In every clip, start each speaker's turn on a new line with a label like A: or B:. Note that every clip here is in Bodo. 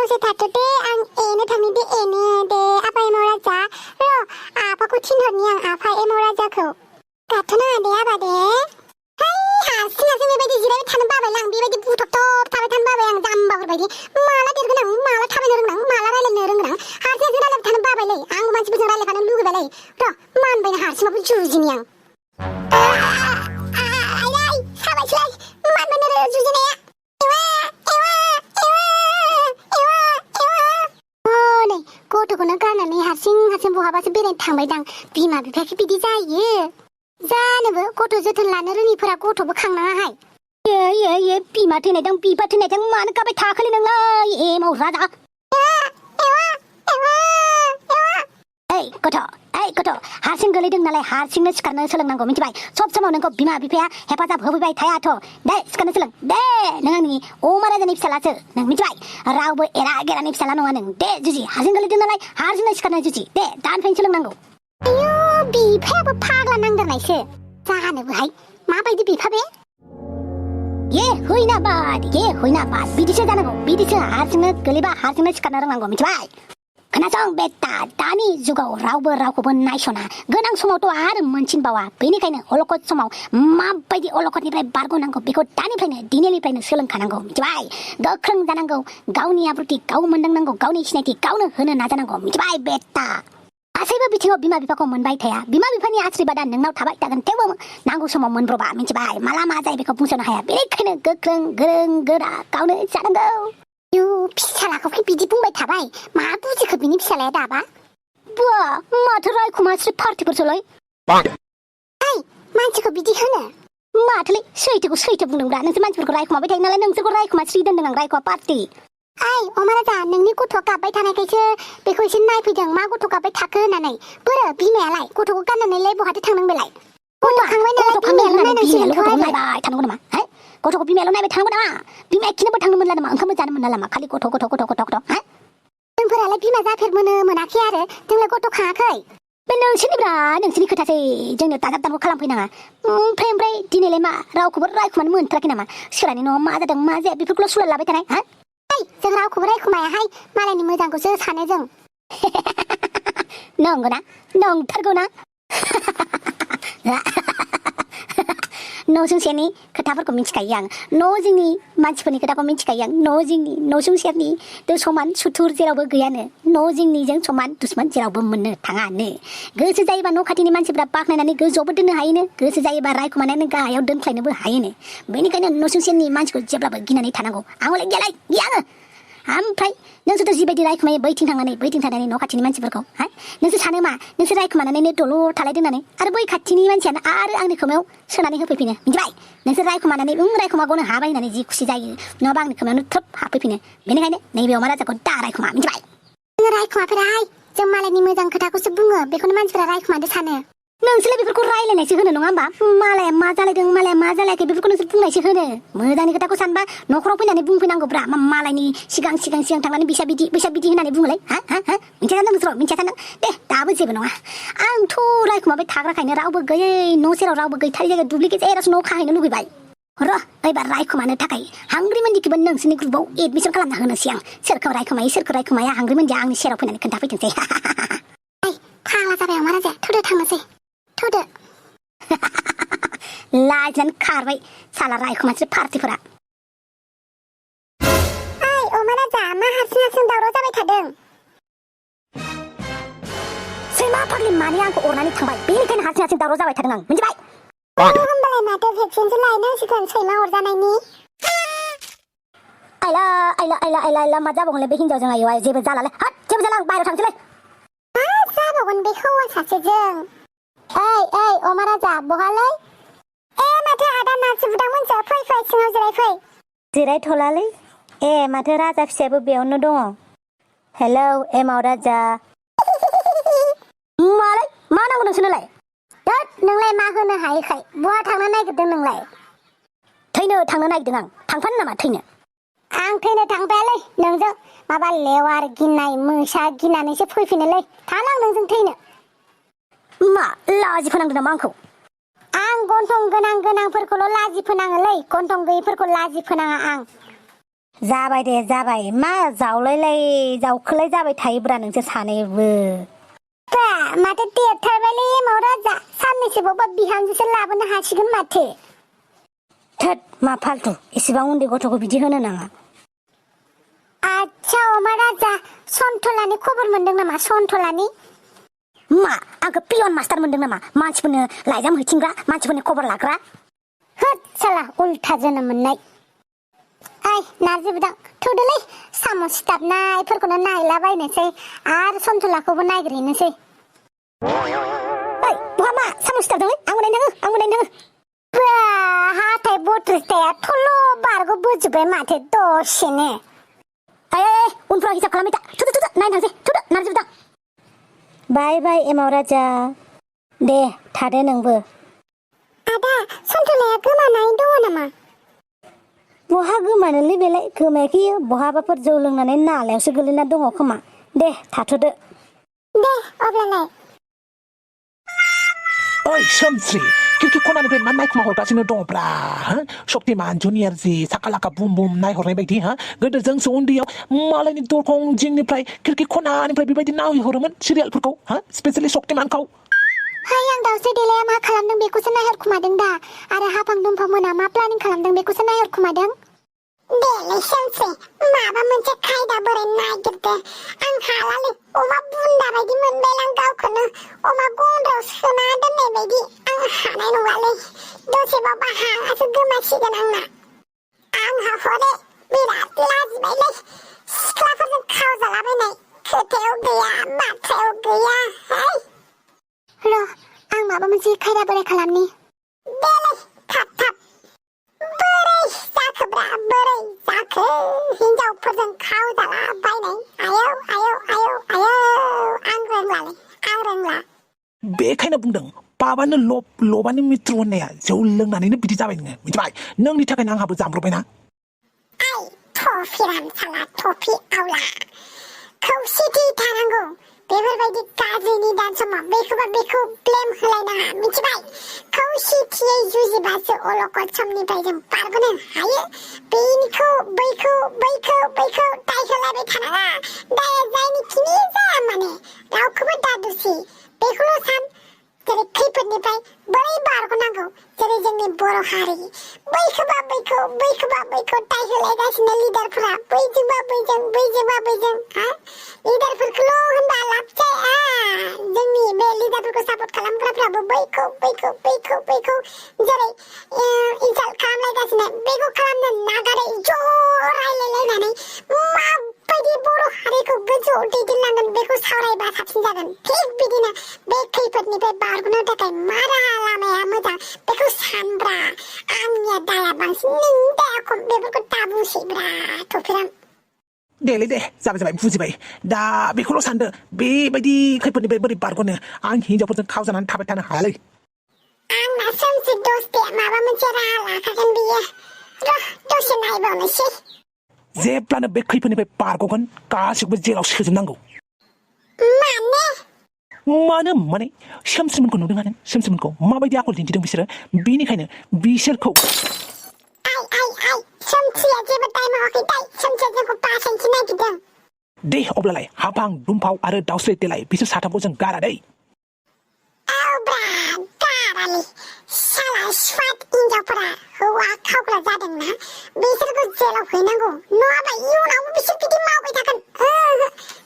A: दसे थाथ'दे आं एनो थांनि दे एनो दे आफा एमाव राजा र' आफाखौ थिनहरनि आं आफा एमाव राजाखौ गाबथ'नाङा दे आबा दे हारसिङासो बेबायदि जिरायबाय थानो बाबाय आं बेबायदि बुथबथब थाबाय थानो बाबाय आं जाम्बाफोरबायदि माला देरगोन आं माला थाबायनो रोंगोन आं माला रायलायनो रोंगोन आं हारसिङासो रायलायबाय थानो बाबायलै आं मानसिफोरजों रायलायफानो लुगैबायलै र' मानबायना हारसिङाबो जुजिनि आं आइ साबायसैलाय मानबायनो जुजिनाया गथ'खौनो गारनानै हारसिं बहाबासो बेरायनो थांबायदां बिमा बिफायाखि बिदि जायो जानोबो गथ' जोथोन लानो रोङिफोरा गथ'बो खांनाङाहाय ए बिमा थैनाय दं बिफा थैनाय दं मानो गाबाय थाखोलै नोंलाय एमाव राजा गथ' हारसिं गोलैदों नालाय हारसिंनो सिखारनो सोलोंनांगौ मिथिबाय सब समाव नोंखौ बिमा बिफाया हेफाजाब होफैबाय थायाथ' दे सिखारनो सोलों दे नों आंनि अमा राजानि फिसालासो नों मिथिबाय रावबो एरा गेरानि फिसाला नङा नों दे जुजि हारसिं गोलैदों नालाय हारसिंनो सिखारनो जुजि दे दानिफ्रायनो सोलोंनांगौ आयौ बिफायाबो फाग्ला नांदेरनायसो जानोबोहाय माबायदि बिफा बे ये होइना बाद बिदिसो जानांगौ बिदिसो हारसिंनो गोलैबा हारसिंनो सिखारनो रोंनांगौ मिथिबाय खोनासं बेटा दानि जुगाव रावबो रावखौबो नायसना गोनां समावथ' आरो मोनसिनबावा बेनिखायनो अलखद समाव माबायदि अलखदनिफ्राय बारग'नांगौ बेखौ दानिफ्रायनो दिनैनिफ्रायनो सोलोंखानांगौ मिथिबाय गोख्रों जानांगौ गावनि आब्रुथि गाव मोनदांनांगौ गावनि सिनायथि गावनो होनो नाजानांगौ मिथिबाय बेटा गासैबो बिथिङाव बिमा बिफाखौ मोनबाय थाया बिमा बिफानि आशीर्बादा नोंनाव थाबाय थागोन थेवबो नांगौ समाव मोनब्रबा मिथिबाय माला मा जायो बेखौ बुंस'नो हाया बेनिखायनो गोख्रों गोरों गोरा गावनो जानांगौ फिसालाखौ बिदि बुंबाय थाबाय मा बुजिखो बिनि फिसालाया दाबा बा माथो रायखुमास्रि पार्टिफोरसोलै मानसिखौ बिदि होनो माथोलै सैथोखौ सैथो बुंदोंब्रा नोंसोर मानसिफोरखौ रायखुमाबाय थायो नालाय नोंसोरखौ रायखुमास्रि दोनदों आं रायखुमा पार्टि अमा राजा नोंनि गथ'आ गाबबाय थानायखायसो बेखौ एसे नायफैदों मा गथ' गाबबाय थाखो होननानै बोरो बिमायालाय गथ'खौ गाननानैलाय बहाथो थांनांबायलाय गथ' खांबाय नालाय बिमायाल' नायनांसिगोनथ' थानांगौ नामा गथ'खौ बिमायाल' नायबाय थानांगौ नामा बिमाया खिनोबो थांनो मोनला नामा ओंखामबो जानो मोनला नामा खालि गथ' जोंफोरालाय बिमा जाफेर मोनाखै आरो जोंलाय गथ' खाङाखै बे नोंसोरनि खोथासै जोंनो दाजाब खालामफैनाङा ओमफ्राय दिनैलाय मा रावखौबो रायखुमानो मोनथाराखै नामा सोलानि न'आव मा जादों मा जाया बेफोरखौल' सुलाद लाबाय थानाय जों रावखौबो रायखुमायाहाय मालायनि मोजांखौसो सानो जों नंगौना नंथारगौना न'सुंसेनि खोथाफोरखौ मिथिखायो आं जोंनि मानसिफोरनि खोथाखौ मिथिखायो आं जोंनि न'सुंसेनि समान सुथुर जेरावबो गैयानो जोंनिजों समान दुश्मन जेरावबो मोननो थाङानो गोसो जायोबा न' खाथिनि मानसिफ्रा बाख्नायनानै गोजौआवबो दोननो हायोनो गोसो जायोबा रायखुमानानै गाहायाव दोनख्लायनोबो हायोनो बेनिखायनो न'सुंसेनि मानसिखौ जेब्लाबो गिनानै थानांगौ आंलाय गियानो ओमफ्राय नोंसोरथ' जिबायदि रायखुमायो बैथिं थानानै न' खाथिनि मानसिफोरखौ नोंसोर सानो मा नोंसोर रायखुमानानैनो दलर थालायदों होननानै आरो बै खाथिनि मानसियानो आरो आंनि खोमायाव सोनानै होफैफिनो मिथिबाय नोंसोर रायखुमानानै रायखुमागौनो हाबाय होननानै जि खुसि जायो नङाबा आंनि खोमायावनो थ्रोब हाबफैफिनो बेनिखायनो नैबे अमा राजाखौ दा रायखुमा मिथिबाय जों रायखुमाफेराहाय जों मालायनि मोजां खोथाखौसो बुङो बेखौनो मानसिफोरा रायखुमादो सानो नोंसोरलाय बेफोरखौ रायलायनायसो होनो नङा होमबा मालाया मा जालायदों मालाया मा जालायाखै बेफोरखौ नोंसोर बुंनायसो होनो मोजांनि खोथाखौ सानबा न'खराव फैनानै बुंफैनांगौब्रा मालायनि सिगां थांनानै बैसा बिदि होननानै बुङोलै मिथिया सानदों दे दाबो जेबो नङा आंथ' रायखुमाबाय थाग्राखायनो रावबो गैयै न' सेराव रावबो गैथारि जायगा दुब्लि गेजेरावसो न' खाहैनो लुबैबाय र' एबार रायखुमानो थाखाय हांग्रिमोनदिखौबो नोंसोरनि ग्रुपआव एडमिसन खालामना होनोसै आं सोरखौ रायखुमाया हांग्रिमोनदिया आंनि सेराव फैनानै खोन्थाफैथोंसै फाग्ला जाबाय अमा राजा थुदो थांनोसै थुदो लाजिनानै खारबाय साला रायखुमास्रि पार्टिफोरा अमा राजा मा हारसिं दावराव जाबाय थादों सैमा फाग्लि माने आंखौ अरनानै थांबाय बेनिखायनो हारसिं दावराव जाबाय थादों आं मिथिबाय होमबालाय माथो भेक्सिनसो लायनांसिगोन सैमा अरजानायनि आइला मा जाबावगोनलै बे हिनजावजों आयौ जेबो जालालै जेबो जाला बाहेरायाव थांसैलै मा जाबावगोन बे हौवा सासेजों ओइ अमा राजा बहालै माथो आदा नार्सि बुदांमोनसो फै सिङाव जिरायफै जिरायथ'लालै माथो राजा फिसायाबो बेयावनो दङ हेलौ एमाव राजा मालाय मा नांगौ नोंसोरनोलाय नोंलाय मा होनो हायैखाय बहा थांनो नागिरदों नोंलाय थैनो थांनो नागिरदों आं थांफानो नामा थैनो आं थैनो थांफायालै नोंजों माबा लेवार गिनाय मोसा गिनानैसो फैफिनोलै थांलां नोंजों थैनो मा लाजि फोनांदों नामा आंखौ आं गन्थं गोनांफोरखौल' लाजि फोनाङोलै गन्थं गैयिफोरखौ लाजि फोनाङा आं जाबाय दे जाबाय मा जावखोलाय जाबाय थायोब्रा नोंसोर सानैबो बा माथो देरथारबायलै एमाव राजा साननैसो बावबा बिहामजोसो लाबोनो हासिगोन माथो थोद मा फालतु एसेबां उन्दै गथ'खौ बिदि होनो नाङा आच्छा अमा राजा सन्थलानि खबर मोनदों नामा सन्थलानि मा आंखौ पियन मास्टार मोनदों नामा मानसिफोरनो लाइजाम हैथिंग्रा मानसिफोरनि खबर लाग्रा होद साला उल्था जोनोम मोननाय ओइ नारजि बुदां थौदोलै साम' सिथाबनायफोरखौनो नायलाबायनोसै आरो सन्थलाखौबो नायग्रोहैनोसै ओइ बहा मा साम' सिथाबदोंलै आंबो नायनो थाङो बा हाथाय बथ्रिसथाया थल' बारग' बोजोब्बाय माथो दसेनो ओइ उनफ्राव हिसाब खालामबाय था थुदो नायनो थांसै थुदो नारजि बुदां बाय एमाव राजा दे थादो नोंबो आदा सन्थलाया गोमानानै दङ नामा बहा गोमानोलै बेलाय गोमायाखै बहाबाफोर जौ लोंनानै नालायावसो गोलैना दङ खोमा दे थाथ'दो दे अब्लालाय
B: ओइ सोमस्रि खिरखि खनानिफ्राय मा नायखुमा हरगासिनो दङब्रा शक्तिमान जुनियर जि साकालाका बुम बुम नायहरनाय बायदि गोदो जोंसो उन्दैयाव मालायनि दरखं जिंनिफ्राय खिरखि खनानिफ्राय बेबायदि नायहरोमोन सिरियालफोरखौ स्पेसियेलि शक्तिमानखौ
A: हाय आं दाउस्रि देलाया मा खालामदों बेखौसो नायहरखुमादों दा आरो हाफां दुम्फाव मोना मा प्लानिं खालामदों बेखौसो नायहरखुमादों देलै सोमस्रि माबा मोनसे खायदा बोरै नागिरदो आं हालालै अमा बुन्दा बायदि मोनबायलां गावखौनो अमा गन्द्रायाव सोना दोननाय बायदि आं हानाय नङालै दसेबावबा हाङासो गोमासिगोन आंहा हरे बिराद लाजिबायलै सिख्लाफोरजों खावजालाबायनाय खोथायाव गैया बाथ्रायाव गैया र' आं माबा मोनसे खायदा बोरै खालामनि देलै थाब बोरै जाखोब्रा बोरै जाखो हिनजावफोरजों खावजालाबायनाय आयौ आं रोंला
B: बेखायनो बुंदों बाबानो लबानि मित्रु होननाया जौ लोंनानैनो बिदि जाबाय नोङो मिथिबाय नोंनि थाखायनो आंहाबो जाब्रबायना
A: आइ थफिराम साला थफि आवला खौसेथि थानांगौ बेफोरबायदि गाज्रिनि दान समाव बेखौ ब्लेम होलायनाङा मिथिबाय खौसेथियै जुजिबासो अलखद समनिफ्राय जों बारग'नो हायो बेनिखौ बैखौ दाय होलायबाय थानाङा दाया जायनिखिनि जाया माने रावखौबो दादुसि बेखौल' सान जेरै खैफोदनिफ्राय बोरै बारग'नांगौ जेरै जोंनि बर' हारि बैखौबा बैखौ दाय होलायगासिनो लिडारफोरा बैजोंबा बैजों लिडारफोरखौल' होनबा लाब जाया जोंनि बे लिडारफोरखौ सापर्ट खालामग्राफ्राबो बैखौ जेरै इनसाल्ट खालामलायगासिनो बेखौ खालामनो नागारै ज' रायलायलायनानै माबायदि बर' हारिखौ गोजौआव दैदेनलांगोन बेखौ सावरायबा साबसिन जागोन थिग बिदिनो बे खैफोदनिफ्राय बारग'नो थाखाय मा राहा लामाया मोजां बेखौ सानब्रा आंनिया दाया बांसिन नोंनि दाया खम बेफोरखौ दाबुंसैब्रा थफिराम
B: दे जाबाय बुजिबाय दा बेखौल' सानदो बेबायदि खैफोदनिफ्राय बोरै बारग'नो आं हिनजावफोरजों खावजानानै थाबाय थानो हायालै
A: आंना सोमसि दस्ते माबा मोनसे राहा लाखागोन बियो र' दसे नायबावनोसै
B: जेब्लानो बे खैफोदनिफ्राय बारग'गोन गासिबो जेलाव सोजोबनांगौ माने सोमस्रिमोनखौ नुदों सोमस्रिमोनखौ माबायदि आखल दिन्थिदों बिसोरो बेनिखायनो बिसोरखौ
A: सोमसिया जेबो दाय मावाखै सोमसिया जोंखौ बासायनोसो नागिरदों
B: दे अब्लालाय हाफां दुम्फाव आरो दाउस्रि देलाय बिसोर साथामखौ जों गारा दै
A: गारालै साला स्वाट हिनजावफोरा हौवा खावग्रा जादोंना बिसोरखौ जेलाव हैनांगौ नङाबा इयुनावबो बिसोर बिदि मावबाय थागोन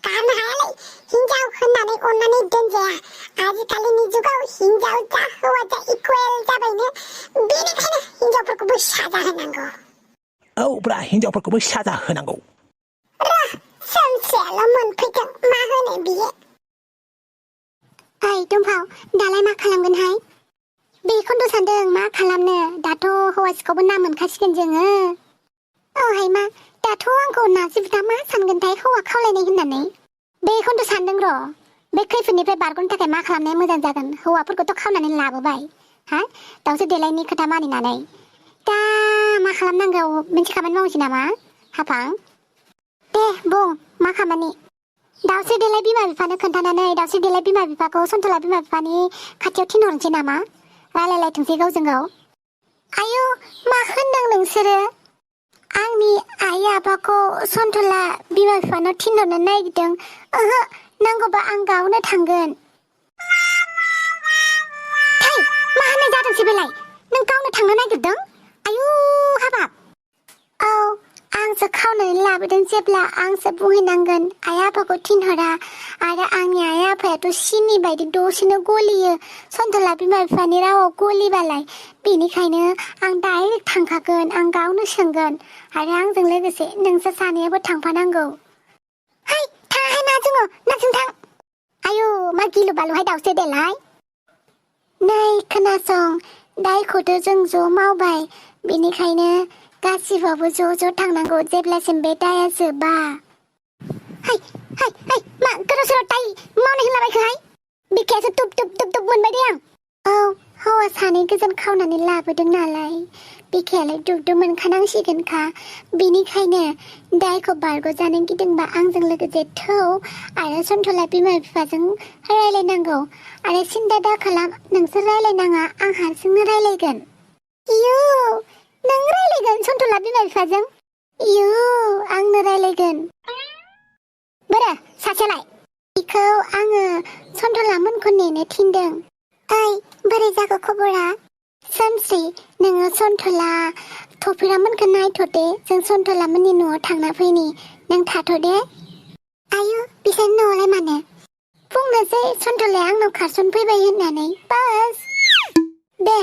A: गारनो हायालै हिनजाव होननानै अननानै दोनजाया आजिखालिनि जुगाव हिनजाव जा हौवा जा इकुवेल जाबायनो बेनिखायनो हिनजावफोरखौबो साजा होनांगौ
B: ब्रा हिनजावफोरखौबो साजा होनांगौ
A: सोमसियाल' मोनफैथों मा होनो बियो ओइ दुम्फाव दालाय मा खालामगोनहाय बेखौनोथ' सानदों मा खालामनो दाथ' हौवासिखौबो ना मोनखासिगोन जोङो औहाय मा दाथ' आंखौ नारजि बुदा मा सानगोनथाय हौवा खावलायनाय होननानै बेखौनोथ' सानदों र' बे खैफोदनिफ्राय बारग'नो थाखाय मा खालामनाया मोजां जागोन हौवाफोरखौथ' खावनानै लाबोबाय दाउस्रि देलायनि खोथा मानिनानै दा मा खालामनांगौ मोनसे खामानि मावनोसै नामा हाफां दे बुं मा खामानि दाउस्रि देलाय बिमा बिफानो खोन्थानानै दाउस्रि देलाय बिमा बिफाखौ सन्थला बिमा बिफानि खाथियाव थिनहरनोसै नामा रायलायलायथोंसै गावजों गाव आयौ मा होनदों नोंसोरो आंनि आइ आफाखौ सन्थला बिमा बिफानाव थिनहरनो नागिरदों ओहो नांगौबा आं गावनो थांगोन थै मा होननाय जादोंसै बेलाय नों गावनो थांनो नागिरदों आयु हाबाब औ आंसो खावनानै लाबोदों जेब्ला आंसो बुंहैनांगोन आइ आफाखौ थिनहरा आरो आंनि आइ आफायाथ' सिनि बायदि दसेनो गलियो सन्थला बिमा बिफानि रावाव गलिबालाय बेनिखायनो आं डाइरेक्ट थांखागोन आं गावनो सोंगोन आरो आंजों लोगोसे नोंसोर सानैयाबो थांफानांगौ है थाङाहाय ना जोङो नाजों थां आयु मा गिलु बालुहाय दावसो देलाय नै खोनासं दायखौथ' जों ज' मावबाय बेनिखायनो गासिबावबो ज' थांनांगौ जेब्लासिम बे दाया जोबा है मा गोदाव सोराव दाय मावनो होनलाबायखोहाय बिखायासो दुब मोनबाय दे आं औ हौवा सानै गोजोन खावनानै लाबोदों नालाय बिखायालाय दुब मोनखानांसिगोनखा बेनिखायनो दायखौ बारग'जानो गिदोंबा आंजों लोगोसे थौ आरो सन्थला बिमा बिफाजों रायलायनांगौ आरो सिन्था दा खालाम नोंसोर रायलायनाङा आं हारसिंनो रायलायगोन इयु नों रायलायगोन सन्थला बिमा बिफाजों इयु आंनो रायलायगोन बोरो सासेलाय बिखौ आङो सन्थला मोनखौ नेनो थिनदों ओइ बोरै जाखो खबरा सोमस्रि नोङो सन्थला थफिरामोनखौ नायथ'दे जों सन्थला मोननि न'आव थांना फैनि नों थाथ'दे आयु बिसोर न'आवलाय मानो बुंनोसै सन्थलाया आंनाव खारसन फैबाय होननानै बास दे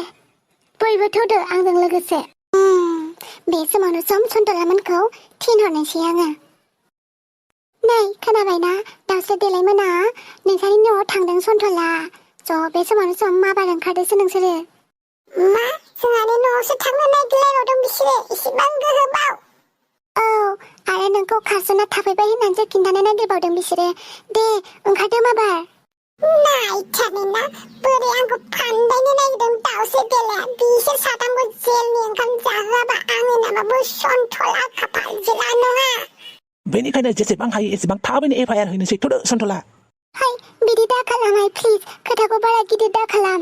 A: बयबो थौदो आंजों लोगोसे बे समावनो सन्थलामोनखौ थिनहरनोसै आङो नै खोनाबायना दावसो देलाय मोना नोंसानि न'आव थांदों सन्थला ज' बे समावनो माबार ओंखारदोसो नोंसोरो मा जोंहानि न'आवसो थांनो नागिरलायबावदों बिसोरो इसेबां गोहो बाव औ आरो नोंखौ खारसना थाफैबाय होननानैसो खिन्थानो नागिरबावदों बिसोरो दे ओंखारदो माबार नायथारैना बोरै आंखौ फानदायनो नागिरदों दावसो देलाया बिसोर साथामखौ जेलनि ओंखाम जाहोआबा आंनि नामाबो सन्थला खाफाल जिला नङा
B: बेनिखायनो जेसेबां हायो एसेबां थाबैनो FIR हैनोसै थ'दो सन्थला
A: हाय बिदि दा खालामहाय प्लिज खोथाखौ बारा गिदिर दा खालाम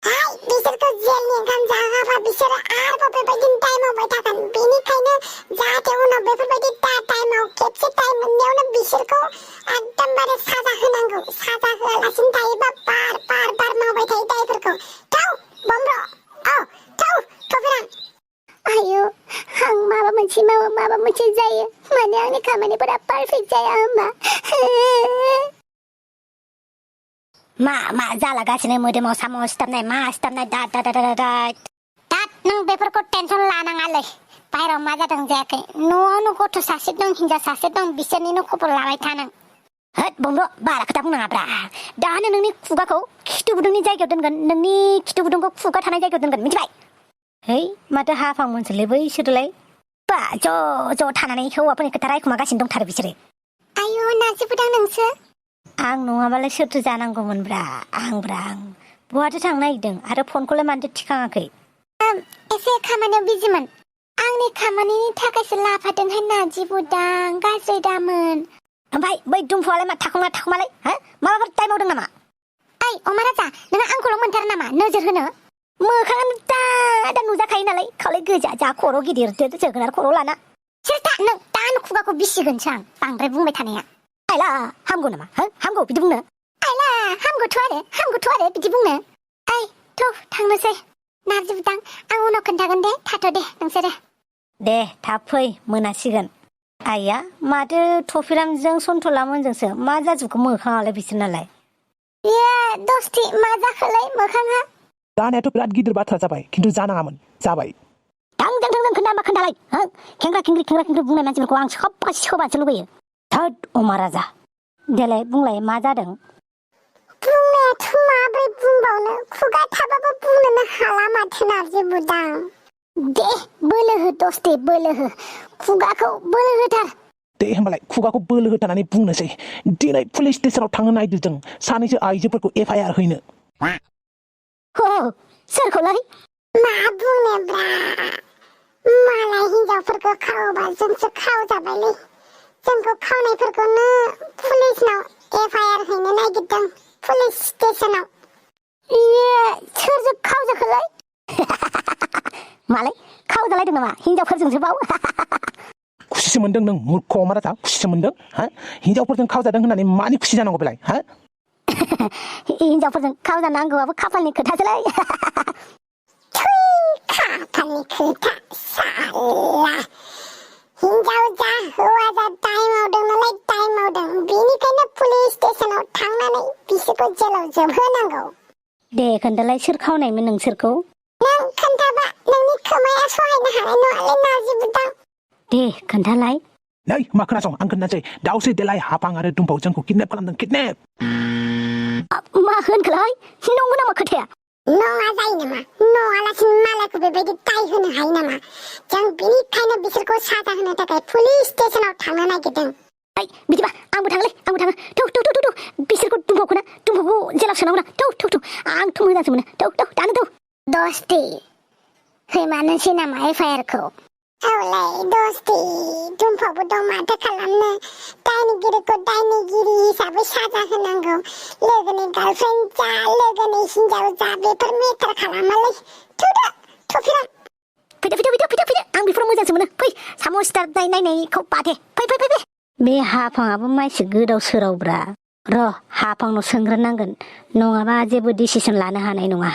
A: हाय बिसोरखौ जेलनि ओंखाम जाहोआबा बिसोरो आरोबाव बेबायदिनो दाय मावबाय थागोन बेनिखायनो जाहाथे उनाव बेफोरबायदि टाइमाव खेबसे टाइम मोननायावनो बिसोरखौ एकदमबारे साजा होनांगौ साजा होआलासिनो थायोबा बार मावबाय थायो दायफोरखौ थौ बम्ब्र औ थौ थफिरां आयु आं माबा मोनसे मावो माबा मोनसे जायो माने आंनि खामानिफोरा पारफेक्ट जाया होमबा मा जालागासिनो मोदोमाव साम' सिथाबनाय मा सिथाबनाय दाद नों बेफोरखौ टेनसन लानाङालै बाहेराव मा जादों जायाखै न'आवनो गथ' सासे दं हिनजाव सासे दं बिसोरनिनो खबर लाबाय था नों होद बम्ब्र बारा खोथा बुंनाङाब्रा दानो नोंनि खुगाखौ खिथु गुदुंनि जायगायाव दोनगोन नोंनि खिथु गुदुंखौ खुगा थानाय जायगायाव दोनगोन मिथिबाय है माथो हाफांमोनसोलै बैसोरलाय बा ज' थानानै हौवाफोरनि खोथा रायखुमागासिनो दंथारो बिसोरो आयु नारजिबोदां नोंसो आं नङाबालाय सोरथो जानांगौमोनब्रा आं बहाथो थांनो नागिरदों आरो फनखौलाय मानोथो थिखाङाखै एसे खामानियाव बिजिमोन आंनि खामानिनि थाखायसो लाफादोंहाय नारजिबोदां गाज्रि दामोन ओमफ्राय बै दुम्फावालाय मा थाखुमालाय हा माबाफोर टाइम मावदों नामा ओइ अमा राजा नोङो आंखौल' मोनथारो नामा नोजोर होनो मोखाङानो दा नुजाखायो नालाय खावलाय गोजा जा खर' गिदिर जोगोनार खर' लाना सोरथा नों दानो खुगाखौ बिसिगोनसो आं बांद्राय बुंबाय थानाया आइला हामगौ नामा हो हामगौ बिदि बुंनो आइला हामगौथ' आरो बिदि बुंनो ओइ थौ थांनोसै नारजिबोदां आं उनाव खोन्थागोन दे थाथ' दे नोंसोरो दे थाब फै मोनासिगोन आइया माथो थफिरामजों सन्थलामोनजोंसो मा जाजोबखो मोखाङालाय बिसोरनालाय दस्ति मा जाखोलाय मोखाङा
B: जानायाथ' बिराद गिदिर बाथ्रा जाबाय खिन्थु जानाङामोन जाबाय
A: थांदों खोन्थालाय हो खेंग्रा खेंग्रि बुंनाय मानसिफोरखौ आं सोबासो लुबैयो थोद अमा राजा देलाय बुंलाय मा जादों बुंनायाथ' माब्रै बुंबावनो खुगा थाबाबो बुंनोनो हाला माथो नारजिबोदां दे बोलो हो दस्ते बोलो हो खुगाखौ बोलो होथार
B: दे होमबालाय खुगाखौ बोलो होथारनानै बुंनोसै दिनै पुलिस स्टेसनाव थांनो नागिरदों सानैसो आइजोफोरखौ FIR हैनो
A: सोरखौलाय मा बुंनोब्रा मालाय हिनजावफोरखौ खावोबा जोंसो खावजाबायलै जोंखौ खावनायफोरखौनो पुलिसनाव FIR हैनो नागिरदों पुलिस स्टेसनाव सोरजों खावजाखोलाय मालाय खावजालायदों नामा हिनजावफोरजोंसो बाव
B: खुसिसो मोनदों नों मूर्ख माराथा खुसिसो मोनदों हा हिनजावफोरजों खावजादों होननानै मानि खुसि जानांगौ बेलाय हा
A: हिनजावफोरजों खावजानांगौआबो खाफालनि खोथासोलाय
C: खाफालनि खोथा साला हिनजाव जा हौवा जा दाय मावदों नालाय दाय मावदों बेनिखायनो पुलिस स्टेशनाव थांनानै बिसोरखौ जेलाव जोबहोनांगौ
A: दे खोन्थालाय सोर खावनायमोन नोंसोरखौ
C: नों खोन्थाबा नोंनि खोमाया सहायनो हानाय नङालै नाजि बुदां
A: दे खोन्थालाय
B: नै मा खोनासं आं खोन्थासै दावस्रि देलाय हाफां आरो दुम्बाव जोंखौ किडनेप खालामदों किडनेप
A: मा होनखोलाय नंगौ नामा खोथाया
C: नङा जायो नामा नङालासिनो मालायखौ बेबायदि दाय होनो हायो नामा जों बेनिखायनो बिसोरखौ साजा होनो थाखाय पुलिस स्टेशनाव थांनो नागिरदों
A: बिदिबा आंबो थाङो थौ बिसोरखौ दुम्बावखौ जेलाव सोनांगौ ना थौ आंथ' मोजांसो मोनो थौ दानो थौ
C: दस्ति हैमानोसै नामा FIR खौ औलै दस्ति दुम्फावबो दं माथो खालामनो दायनिगिरिखौ दायनिगिरि हिसाबै साजा होनांगौ लोगोनि गार्लफ्रेन्ड जा लोगोनि हिनजाव जा बेफोर मेटार खालामालै थुदो थुफिरा
A: फैदो आं बेफोराव मोजांसो मोनो फै साम' स्टार नायनायखौ बादे फै बे हाफाङाबो माइसो गोदाव सोरावब्रा र' हाफांनाव सोंग्रोनांगोन नङाबा जेबो डिसिसन लानो हानाय नङा